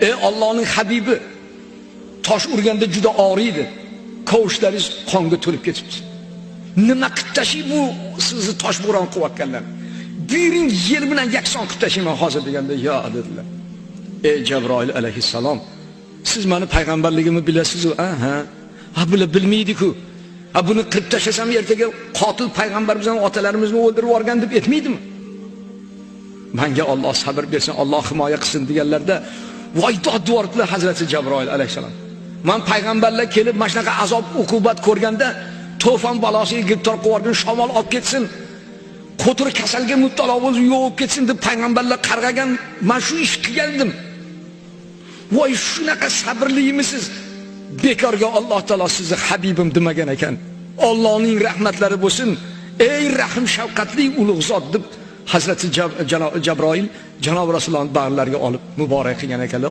Ey Allohning habibi, tosh urganda juda og'riydi. Kovushlaringiz qonga to'lib ketibdi. Nima qilib tashing bu sizni tosh bo'ron qilayotganlar? Buyuring, yer bilan yakson qilib tashlayman hozir deganda, yo dedilar. Ey Jabroil alayhissalom, siz meni payg'ambarligimni bilasiz-ku, aha. Ha, bular bilmaydi-ku. Ha, buni qilib tashlasam ertaga qotil payg'ambar bizning otalarimizni o'ldirib yuborgan deb aytmaydimi? Menga Alloh sabr bersin, Alloh himoya qilsin deganlarda, voy dod devordilar Hazrati Jabroil alayhissalom. Man payg'ambarlar kelib mana shunaqa azob uqubat ko'rganda, to'fon balosiga giribtor qilib yuborgan shamol olib ketsin, qo'tir kasalga mubtalo bo'lib yo'q ketsin deb payg'ambarlar qarg'agan, man shu ish qilgandim. Voy shunaqa sabrlimisiz? Bekorga Alloh taolo sizni habibim demagan ekan. Allohning rahmatlari bo'lsin, ey rahim shafqatli ulug' zot deb Hazrati Jabroil janob Rasulullohning bag'rlariga olib muborak qilgan ekanlar.